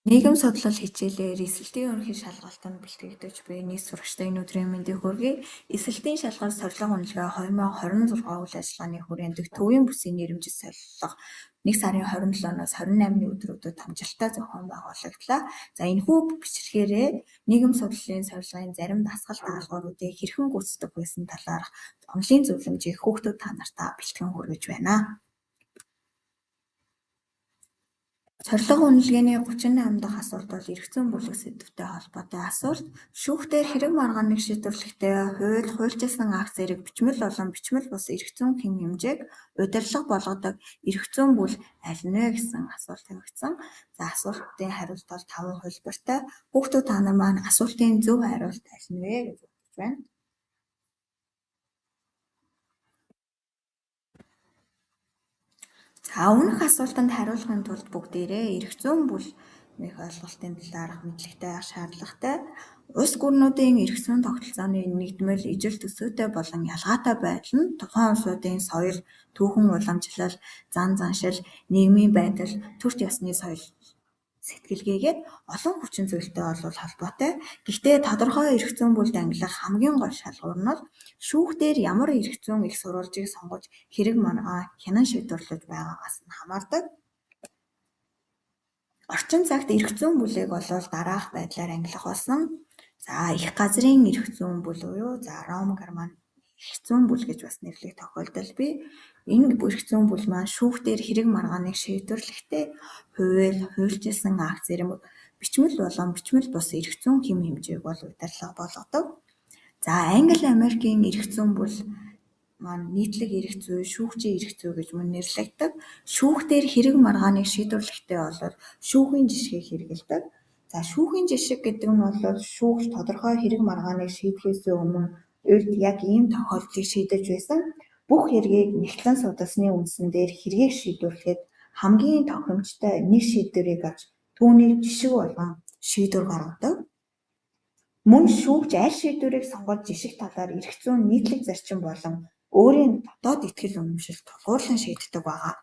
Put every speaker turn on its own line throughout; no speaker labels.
Нийгэм судлал хичээлээр эсэлтийн ерөнхий шалгалтанд бэлтгэгдэж буй нийт сурагчдын энэ өдрийн мэндийг хүргэе. Эсэлтийн шалгалт сорилга үнэлгээ 2026 үйл ажиллагааны хүрээнд төвийн бүсийн нэрэмжит солилго 1 сарын 27-наас 28-ны өдрүүдэд амжилттай зохион байгуулагдлаа. За энэхүү бичлэгээрээ нийгэм судлалын сорилгын зарим дасгал даалгавруудыг хэрхэн гүйцэтгэх байсан талаарх онолын зөвлөмжийг хүүхдүүд та нартаа бэлтгэн хүргэж байна. Сорилго үнэлгээний 38 дахь асуулт бол эрх зүйн бүлэг сэдвтэй холбоотой асуулт. Шүүхтэр хэрэг маргааныг шийдвэрлэхдээ хууль, хуульчилсан акт зэрэг бичмэл болон бичмэл бус эрх зүйн хэм хэмжээг удирдлага болгодог эрх зүйн бүл аль нь вэ гэсэн асуулт тавигдсан. За асуултын хариулт бол 5 хувилбартай. Хүүхдүүд та нар маань асуултын зөв хариулт аль нь вэ гэж бодож байна. За өмнөх асуултанд хариулахын тулд бүгдээрээ эрх зүйн бүл нэх ойлголтын талаарх мэдлэгтэй байх шаардлагатай. Улс гүрнүүдийн эрх зүйн тогтолцооны нэгдмэл, ижил төсөөтэй болон ялгаатай байдал нь тухайн улсуудын соёл, түүхэн уламжлал, зан заншил, нийгмийн байдал, төрт ёсны соёл сэтгэлгээгээд олон хүчин зүйлтэй бол холбоотой. Гэхдээ тодорхой эрх зүйн бүлд ангилах хамгийн гол шалгуур нь бол шүүхтэр ямар эрх зүйн их сурвалжийг сонгож хэрэг маргаа хянан шийдвэрлэж байгаагаас нь хамаардаг. Орчин цагт эрх зүйн бүлийг бол дараах байдлаар ангилах болсон. За их газрын эрх зүйн бүл буюу за Ром Герман эрх зүйн бүл гэж бас нэрлэх тохиолдол бий. Энэ эрх зүйн бүл маань шүүхтэр хэрэг маргааныг шийдвэрлэхдээ хууль, хуульчилсан акт зэрэг бичмэл болон бичмэл бус эрх зүйн хэм хэмжээг бол удирдлага болгодог. За Англи Америкийн эрх зүйн бүл маань нийтлэг эрх зүй, шүүгчийн эрх зүй гэж мөн нэрлэгддэг. Шүүхтэр хэрэг маргааныг шийдвэрлэхдээ бол шүүхийн жишгийг хэрэглэдэг. За шүүхийн жишг гэдэг нь бол шүүгч тодорхой хэрэг маргааныг шийдэхээс өмнө урьд яг ийм тохиолдлыг шийдэж байсан. Бүх хэргийг нягтлан судалсны үндсэн дээр хэргийг шийдвэрлэхэд хамгийн тохиромжтой нэг шийдвэрийг авч түүнийг жишг болгон шийдвэр гаргадаг. Мөн шүүгч аль шийдвэрийг сонгож жишг талаар эрх зүйн нийтлэг зарчим болон өөрийн дотоод итгэл үнэмшил тулгуурлан шийддэг байгаа.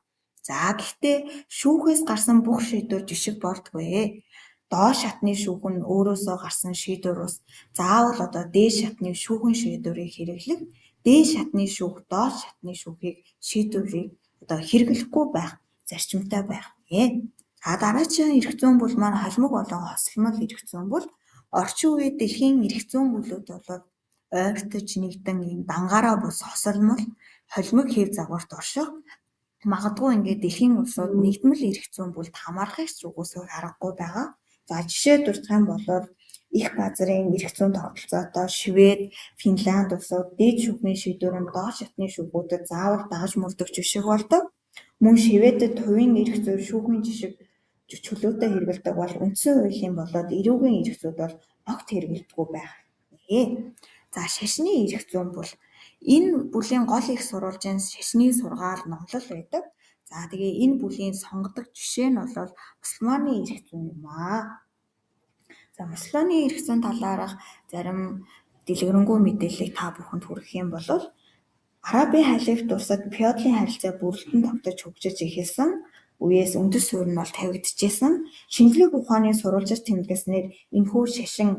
За гэхдээ шүүхээс гарсан бүх шийдвэр жишг болдгоо. Доод шатны шүүх нь өөрөөсөө гарсан шийдвэр ус заавал одоо дээд шатны шүүхийн шийдвэрийг хэрэглэх, дээд шатны шүүх доод шатны шүүхийг шийдвэрийг одоо хэрэглэхгүй байх зарчимтай байх нэ. За дараагийн эрх зүйн бүл маань холимог болон хосолмол эрх зүйн бүл. Орчин үеийн дэлхийн эрх зүйн бүлүүд бол ойртож нэгдэн ийм дангаараа бус хосолмол холимог хэв загварт орших магадгүй ингээд дэлхийн улсууд нэгдмэл эрх зүйн бүлд хамаарахыг ч үгүйсгэх аргагүй байгаа. За жишээ дурдах юм бол их газрын эрх зүйн тогтолцоотой Швед, Финланд улсууд дээд шүүхийн шийдвэр нь доод шатны шүүхүүдэд заавал дагаж мөрдөх жишг болдог. Мөн Шведэд хувийн эрх зүй шүүхийн жишг чөлөөтэй хэрэглэдэг бол үндсэн хуулийн болоод эрүүгийн эрх зүйд бол огт хэрэглэдэггүй байх нэ. За шашны эрх зүйн бүл. Энэ бүлийн гол их сурвалжийн шашны сургаал номлол байдаг. За тэгээ энэ бүлийн сонгодог жишээ нь бол мусульманы эрх зүйн юм аа. За мусульманы эрх зүйн талаарх зарим дэлгэрэнгүй мэдээллийг та бүхэнд хүргэх юм бол Арабын халифт улсад феодлын харилцаа бүрэлдэн тогтож хөгжиж эхэлсэн үеэс үндэс суурь нь бол тавигджээ. Шинжлэх ухааны сурвалжит тэмдэглэснээр энэхүү шашин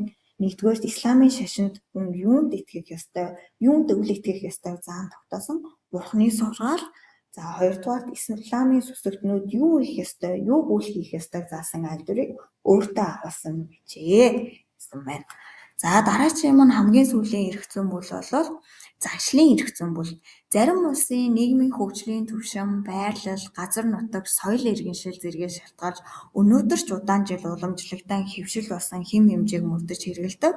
нэгдүгээрт исламын шашинд хүн юунд итгэх ёстой, юунд үл итгэх ёстойг заан тогтоосон бурхны сургаал. За хоёрдугаарт исламын сүсэгтнүүд юу хийх ёстой, юуг үл хийх ёстойг заасан айлдварыг өөртөө агуулсан байжээ гэсэн байна. За дараагийн маань хамгийн сүүлийн эрх зүйн бүл бол заншлын эрх зүйн бүл. Зарим улсын нийгмийн хөгжлийн түвшин, байрлал, газар нутаг, соёл иргэншил зэргээс шалтгаалж өнөөдөр ч удаан жил уламжлагдсан хэвшил болсон хэм хэмжээг мөрдөж хэрэглэдэг.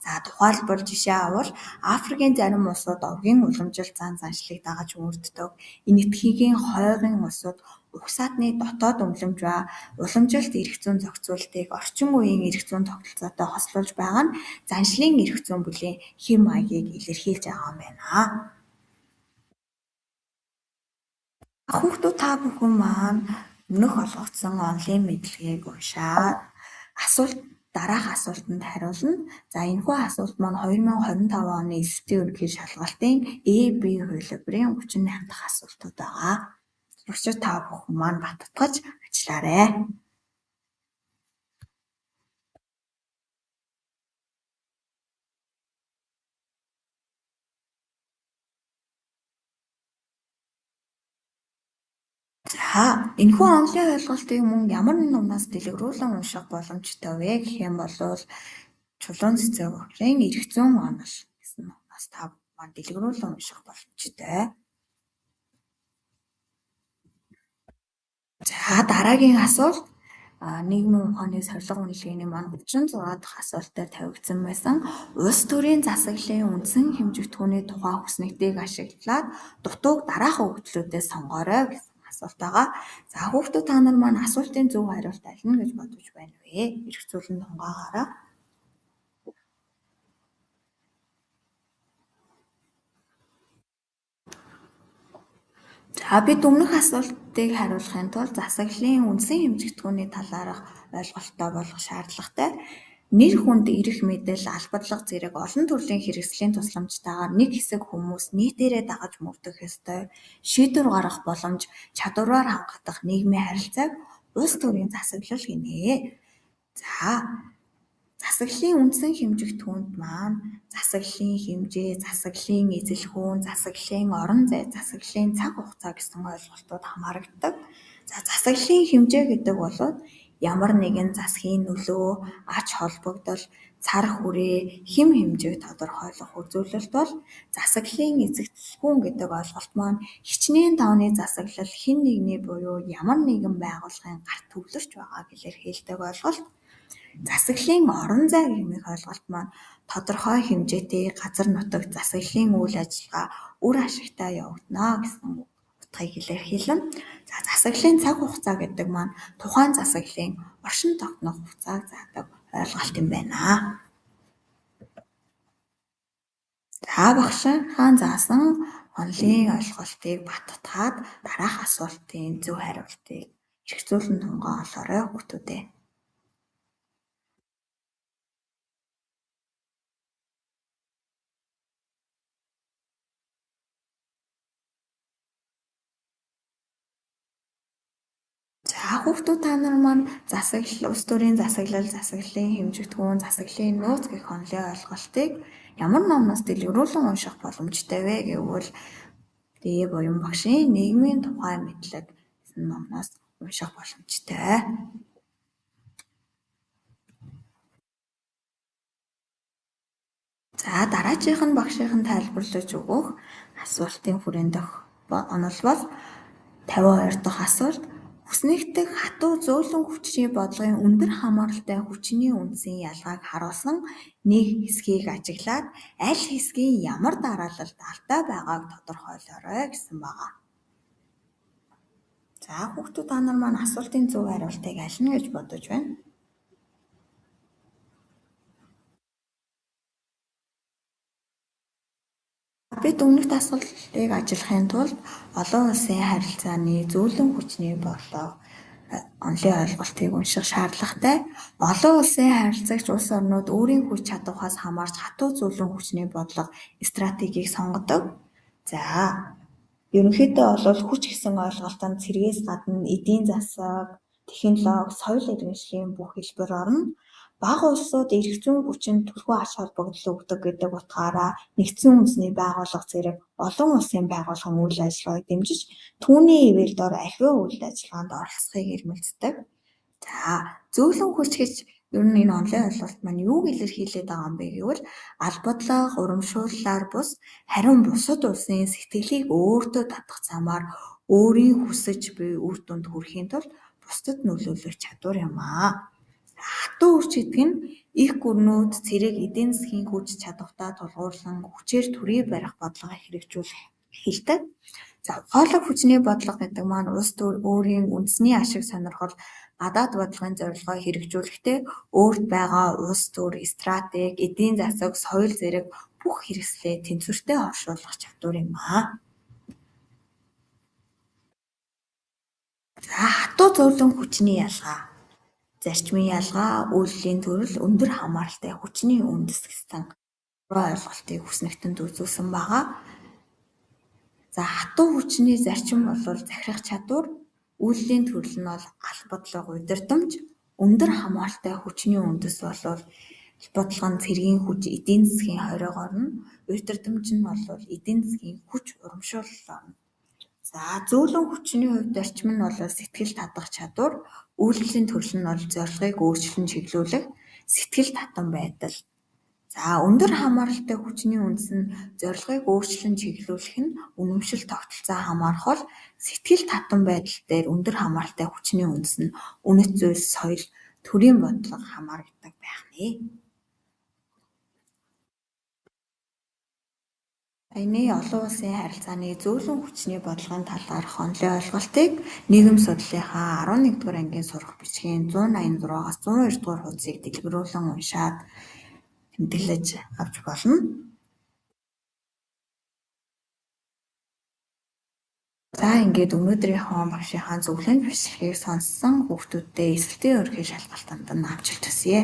За тухайлбал жишээ авбал Африкийн зарим улсууд овгийн уламжлалт зан заншлыг дагаж мөрддөг. Энэтхэгийн хойгын улсууд угсаатны дотоод үнэлэмж ба уламжлалт эрх зүйн зохицуултыг орчин үеийн эрх зүйн тогтолцоотой хослуулж байгаа нь заншлын эрх зүйн бүлийн хэв маягийг илэрхийлж байгаа юм байна. Хүүхдүүд та бүхэн маань өмнөх олгогдсон онолын мэдлэгийг уншаад асуулт дараах асуултанд хариулна. За энэхүү асуулт маань 2025 оны элсэлтийн ерөнхий шалгалтын A, B хувилбарын 38 дахь асуултууд байгаа. Сурагчид та бүхэн маань баттгаж ажиллаарай. За, энэхүү онолын ойлголтыг мөн ямар нэгэн номноос дэлгэрүүлэн унших боломжтой вэ гэх юм бол Чулуун цэцэг багшийн Эрх зүйн онол гэсэн номноос та маань дэлгэрүүлэн унших боломжтой. За, дараагийн асуулт нийгмийн ухааны сорилго үнэлгээний маань 36 дахь асуултаар тавигдсан байсан. Улс төрийн засаглалын үндсэн хэмжигдэхүүний тухай хүснэгтийг ашиглаад дутууг дараах өгөгдлүүдээс сонгоорой гэсэн асуулт байгаа. За, хүүхдүүд та нар маань асуултын зөв хариулт аль нь гэж бодож байна вэ? Эргцүүлэн тунгаагаарай. За, бид өмнөх асуултыг хариулахын тулд засаглалын үндсэн хэмжигдэхүүний талаарх ойлголттой болох шаардлагатай. Нэр хүнд эрх мэдэл, албадлага зэрэг олон төрлийн хэрэгслийн тусламжтайгаар нэг хэсэг хүмүүс нийтээрээ дагаж мөрдөх ёстой, шийдвэр гаргах боломж, чадвараар хангагдах нийгмийн харилцааг улс төрийн засаглал гинэ. За, засаглалын үндсэн хэмжигдэхүүнд маань засаглалын хэмжээ, засаглалын эзэлхүүн, засаглалын орон зай, засаглалын цаг хугацаа гэсэн ойлголтууд хамаарагддаг. За, засаглалын хэмжээ гэдэг бол ямар нэгэн засгийн нөлөө, ач холбогдол, цар хүрээ, хэм хэмжээг тодорхойлох үзүүлэлт бол засаглалын эзэлхүүн гэдэг ойлголт маань хичнээн тооны засаглал хэн нэгний буюу ямар нэгэн байгууллагын гарт төвлөрч байгааг илэрхийлдэг ойлголт. Засаглалын орон зай хэмээх ойлголт маань тодорхой хэмжээтэй газар нутагт засаглалын үйл ажиллагаа үр ашигтай явагдана гэсэн утгыг илэрхийлнэ. За, засаглалын цаг хугацаа гэдэг маань тухайн засаглалын оршин тогтнох хугацааг заадаг ойлголт юм байна. За, багшийнхаа заасан онолын ойлголтыг баттгаад дараах асуултын зөв хариултыг эргцүүлэн тунгаа олоорой хүүхдүүдээ. За, хүүхдүүд та нар маань засаглал, улс төрийн засаглал, засаглалын хэмжигдэхүүн, засаглалын нөөц гэх онолын ойлголтыг ямар номноос дэлгэрүүлэн унших боломжтой вэ гэвэл Д. Буян багшийн нийгмийн тухай мэдлэг гэсэн номноос унших боломжтой. За, дараачих нь багшийнх нь тайлбарлаж өгөх асуултын хүрээнд онол бол 52 дахь асуулт. Хүснэгтэх хатуу зөөлөн хүчний бодлогын өндөр хамааралтай хүчний үндсийн ялгааг харуулсан нэг хэсгийг ажиглаад аль хэсгийн ямар дараалалд алдаа байгааг тодорхойлоорой гэсэн байгаа. За, хүүхдүүд та нар маань асуултын зөв хариултыг аль нь гэж бодож байна? Бид өмнөх дасгалыг ажиллахын тулд олон улсын харилцааны зөөлөн хүчний бодлого онолын ойлголтыг унших шаардлагатай. Олон улсын харилцагч улс орнууд өөрийн хүч чадвараас хамаарч хатуу зөөлөн хүчний бодлого стратегийг сонгодог. За, ерөнхийдөө бол хүч гэсэн ойлголт нь цэргээс гадна эдийн засаг, технологи, соёл иргэншлийн бүх хэлбэр орно. Бага улсууд эрх зүйн хүчинд түлхүү ач холбогдол өгдөг гэдэг утгаараа нэгдсэн үндэсний байгууллага зэрэг олон улсын байгууллагын үйл ажиллагааг дэмжиж, түүний ивэлд дор аливаа үйл ажиллагаанд оролцохыг эрмэлздэг. За, зөөлөн хүч гэж ер нь энэ онолын ойлголт маань юуг илэрхийлээд байгаа юм бэ гэвэл албадлага, урамшууллаар бус харин бусад улсын сэтгэлийг өөртөө татах замаар өөрийн хүсэж буй үр дүнд хүрэхийн тулд бусдад нөлөөлөх чадвар юм аа. Хатуу хүч гэдэг нь их гүрнүүд цэрэг эдийн засгийн хүч чадвартай тулгуурлан хүчээр төрийг барих бодлогыг хэрэгжүүлэх хэлдэг. За, ухаалаг хүчний бодлого гэдэг маань улс төр өөрийн үндэсний ашиг сонирхол, гадаад бодлогын зорилгоо хэрэгжүүлэхдээ өөрт байгаа улс төр, стратеги, эдийн засаг, соёл зэрэг бүх хэрэгслээ тэнцвэртэй оршуулах чадвар юм аа. За, хатуу зөөлөн хүчний ялгаа. Зарчмын ялгаа, үйлдэлийн төрөл, өндөр хамааралтай хүчний үндэс гэсэн ойлголтыг хүснэгтэнд үзүүлсэн байгаа. За, хатуу хүчний зарчим бол захирах чадвар, үйлдэлийн төрөл нь бол албадлага, удирдамж, өндөр хамааралтай хүчний үндэс бол бодлого нь цэргийн хүч, эдийн засгийн хориог орно, удирдамж нь бол эдийн засгийн хүч урамшуулал орно. За, зөөлөн хүчний хувьд орчим нь бол сэтгэл татах чадвар, үйлдэлийн төрөл нь бол зорилгыг өөрчлөн чиглүүлэх сэтгэл татам байдал. За, өндөр хамааралтай хүчний үндэс нь зорилгыг өөрчлөн чиглүүлэх нь үнэмшил, тогтолцоо хамаарах бол сэтгэл татам байдал дээр өндөр хамааралтай хүчний үндэс нь үнэт зүйлс, соёл, төрийн бодлого хамаардаг байх нэ. Саяны олон улсын харилцааны зөөлөн хүчний бодлогын талаарх онолын ойлголтыг нийгэм судлалынхаа 11-р ангийн сурах бичгийн 186-аас 192 дугаар хуудсыг дэлгэрүүлэн уншаад тэмдэглэж авч болно. За, ингээд өнөөдрийнхөө багшийнхаа зөвлөмж бичлэгийг сонссон хүүхдүүддээ эсэлтийн ерөнхий шалгалтанд нь амжилт хүсье.